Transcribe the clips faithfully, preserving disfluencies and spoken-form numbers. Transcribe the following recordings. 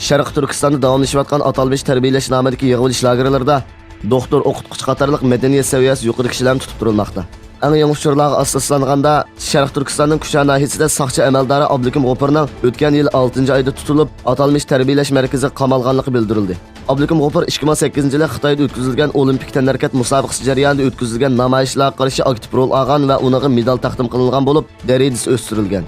شەرقىي تۈركىستاندا داۋاملىشىۋاتقان ئاتالمىش تەربىيەلەش نامىدىكى يىغىۋېلىش لاگېرلىرىدا دوختۇر، ئوقۇتقۇچى قاتارلىق مەدەنىيەت سەۋىيەسى يۇقىرى كىشىلەرمۇ تۇتۇپ تۇرۇلماقتا. ئەڭ يېڭى ئۇچۇرلارغا ئاساسلانغاندا، شەرقىي تۈركىستاننىڭ كۇچا ناھىيەسىدە ساقچى ئەمەلدارى ئابلىكىم غوپۇرنىڭ ئۆتكەن يىل ئالتىنچى ئايدا تۇتۇلۇپ، ئاتالمىش تەربىيەلەش مەركىزىگە قامالغانلىقى بىلدۈرۈلدى. ئابلىكىم غوپۇر ئىككى مىڭ سەككىزىنچى يىلى خىتايدا ئۆتكۈزۈلگەن ئولىمپىك تەنھەرىكەت مۇسابىقىسى جەريانىدا ئۆتكۈزۈلگەن نامايىشلارغا قارشى ئاكتىپ رول ئالغان ۋە ئۇنىڭغا مېدال تەقدىم قىلىنغان بولۇپ، دەرىجىسى ئۆستۈرۈلگەن.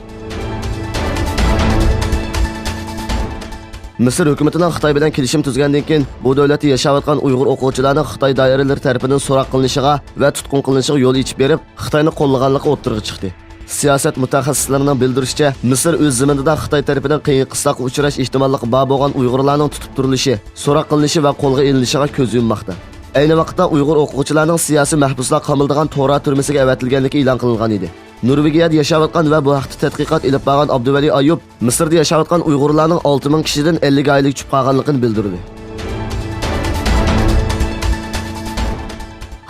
مىسىر ھۆكۈمىتىنىڭ خىتاي بىلەن كېلىشىم تۈزگەندىن كېيىن، بۇ دۆلەتتە ياشاۋاتقان ئۇيغۇر ئوقۇغۇچىلارنىڭ خىتاي دائىرىلىرى تەرىپىدىن سوراق قىلىنىشىغا ۋە تۇتقۇن قىلىنىشىغا يول ئېچىپ بېرىپ، خىتاينى قوللىغانلىقى ئوتتۇرىغا چىقتى. سىياسەت مۇتەخەسسىسلىرىنىڭ بىلدۈرۈشىچە، مىسىر ئۆز زېمىنىدا خىتاي تەرىپىدىن قىيىن قىستاققا ئۇچراش ئېھتىماللىقى بار بولغان ئۇيغۇرلارنىڭ تۇتۇپ تۇرۇلۇشى، سوراق قىلىنىشى ۋە قولغا ئېلىنىشىغا كۆز يۇمماقتا. ئەينى ۋاقىتتا ئۇيغۇر ئوقۇغۇچىلارنىڭ سىياسىي مەھبۇسلار قامىلىدىغان تورا تۈرمىسىگە ئەۋەتىلگەنلىكى ئېلان قىلىنغان ئىدى. نورۋېگىيەدە ياشاۋاتقان ۋە بۇ ھەقتە تەتقىقات ئېلىپ بارغان ئابدۇۋەلى ئايۇپ، مىسىردا ياشاۋاتقان ئۇيغۇرلارنىڭ ئالتە مىڭ كىشىدىن ئەللىك ئائىلىگە چۈشۈپ قالغانلىقىنى بىلدۈردى.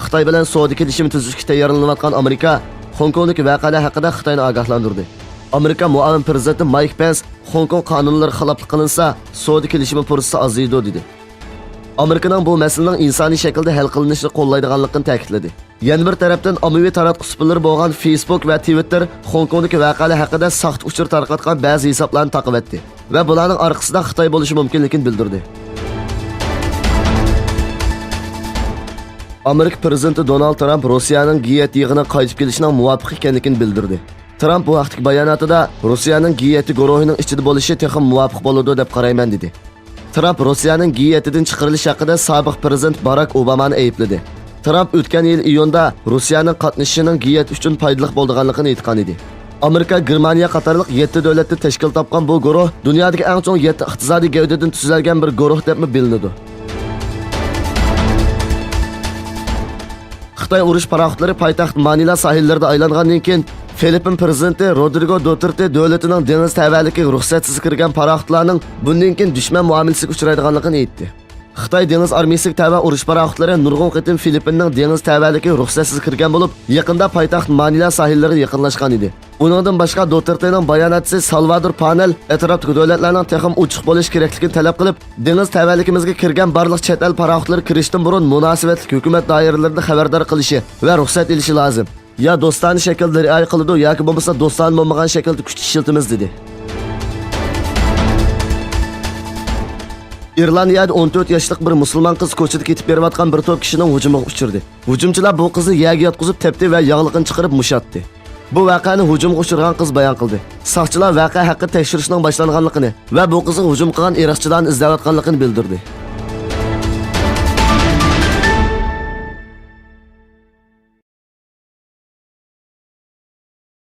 خىتاي بىلەن سودا كېلىشىمى تۈزۈشكە تەييارلىنىۋاتقان ئامېرىكا خوڭكوڭدىكى ۋەقەلەر ھەققىدە خىتاينى ئاگاھلاندۇردى. ئامېرىكا مۇئاۋىن پىرېزىدېنتى مايك پېنس خوڭكوڭ قانۇنلىرىغا خىلاپلىق قىلىنسا، سودا كېلىشىمى پۇرسىتى ئازىيىدۇ، دېدى. ئامېرىكىنىڭ بۇ مەسىلىنىڭ ئىنسانىي شەكىلدە ھەل قىلىنىشىنى قوللايدىغانلىقىنى تەكىتلىدى. يەنە بىر تەرەپتىن، ئاممىۋى تاراتقۇ سۇپىلىرى بولغان فېيسبۇك ۋە تىۋىتتېر خوڭكوڭدىكى ۋەقەلەر ھەققىدە ساختا ئۇچۇر تارقاتقان بەزى ھېسابلارنى تاقىۋەتتى ۋە بۇلارنىڭ ئارقىسىدا خىتاي بولۇشى مۇمكىنلىكىنى بىلدۈردى. ئامېرىكا پىرېزىدېنتى دونالد ترامپ روسىيەنىڭ گى يەتتە يىغىنىغا قايتىپ كېلىشىنىڭ مۇۋاپىق ئىكەنلىكىنى بىلدۈردى. ترامپ بۇ ھەقتىكى باياناتىدا، روسىيەنىڭ گى يەتتە گۇرۇھىنىڭ ئىچىدە بولۇشى تېخىمۇ مۇۋاپىق بولىدۇ دەپ قارايمەن، دېدى. ترامپ روسىيەنىڭ گى يەتتىدىن چىقىرىلىش ھەققىدە سابىق پىرېزىدېنت باراك ئوبامانى ئەيىبلىدى. ترامپ ئۆتكەن يىل ئىيۇندا روسىيەنىڭ قاتنىشىشىنىڭ گى يەتتە ئۈچۈن پايدىلىق بولىدىغانلىقىنى ئېيتقان ئىدى. ئامېرىكا، گېرمانىيە قاتارلىق يەتتە دۆلەتتىن تەشكىل تاپقان بۇ گۇرۇھ دۇنيادىكى ئەڭ چوڭ يەتتە ئىقتىسادىي گەۋدىدىن تۈزۈلگەن بىر گۇرۇھ دەپمۇ بىلىنىدۇ. خىتاي ئۇرۇش پاراخوتلىرى پايتەخت مانىلا ساھىللىرىدا ئايلانغاندىن كېيىن، فىلىپپىن پىرېزىدېنتى رودرىگو دوتېرتې دۆلىتىنىڭ دېڭىز تەۋەلىكىگە رۇخسەتسىز كىرگەن پاراخوتلارنىڭ بۇندىن كېيىن دۈشمەن مۇئامىلىسىگە ئۇچرايدىغانلىقىنى ئېيتتى. خىتاي دېڭىز ئارمىيىسىگە تەۋە ئۇرۇش پاراخوتلىرى نۇرغۇن قېتىم فىلىپپىننىڭ دېڭىز تەۋەلىكىگە رۇخسەتسىز كىرگەن بولۇپ، يېقىندا پايتەخت مانىلا ساھىللىرىغا يېقىنلاشقان ئىدى. ئۇنىڭدىن باشقا، دوتېرتېنىڭ باياناتچىسى سالۋادور پانېل ئەتراپتىكى دۆلەتلەرنىڭ تېخىمۇ ئوچۇق بولۇش كېرەكلىكىنى تەلەپ قىلىپ، دېڭىز تەۋەلىكىمىزگە كىرگەن بارلىق چەت ئەل پاراخوتلىرى كىرىشتىن بۇرۇن مۇناسىۋەتلىك ھۆكۈمەت دائىرىلىرىنى خەۋەردار قىلىشى ۋە رۇخسەت ئېلىشى لازىم. يا دوستانە شەكىلدە رىئايە قىلىدۇ، ياكى بولمىسا دوستانە بولمىغان شەكىلدە كۈچ ئىشلىتىمىز، دېدى. ئىرلاندىيەدە ئون تۆت ياشلىق بىر مۇسۇلمان قىز كوچىدا كېتىپ بېرىۋاتقان بىر توپ كىشىنىڭ ھۇجۇمىغا ئۇچرىدى. ھۇجۇمچىلار بۇ قىزنى يەرگە ياتقۇزۇپ تەپتى ۋە ياغلىقىنى چىقىرىپ مۇشاتتى. بۇ ۋەقەنى ھۇجۇمغا ئۇچرىغان قىز بايان قىلدى. ساقچىلار ۋەقە ھەققىدە تەكشۈرۈشنىڭ باشلانغانلىقىنى ۋە بۇ قىزغا ھۇجۇم قىلغان ئېرىقچىلارنى ئىزدەۋاتقانلىقىنى بىلدۈردى.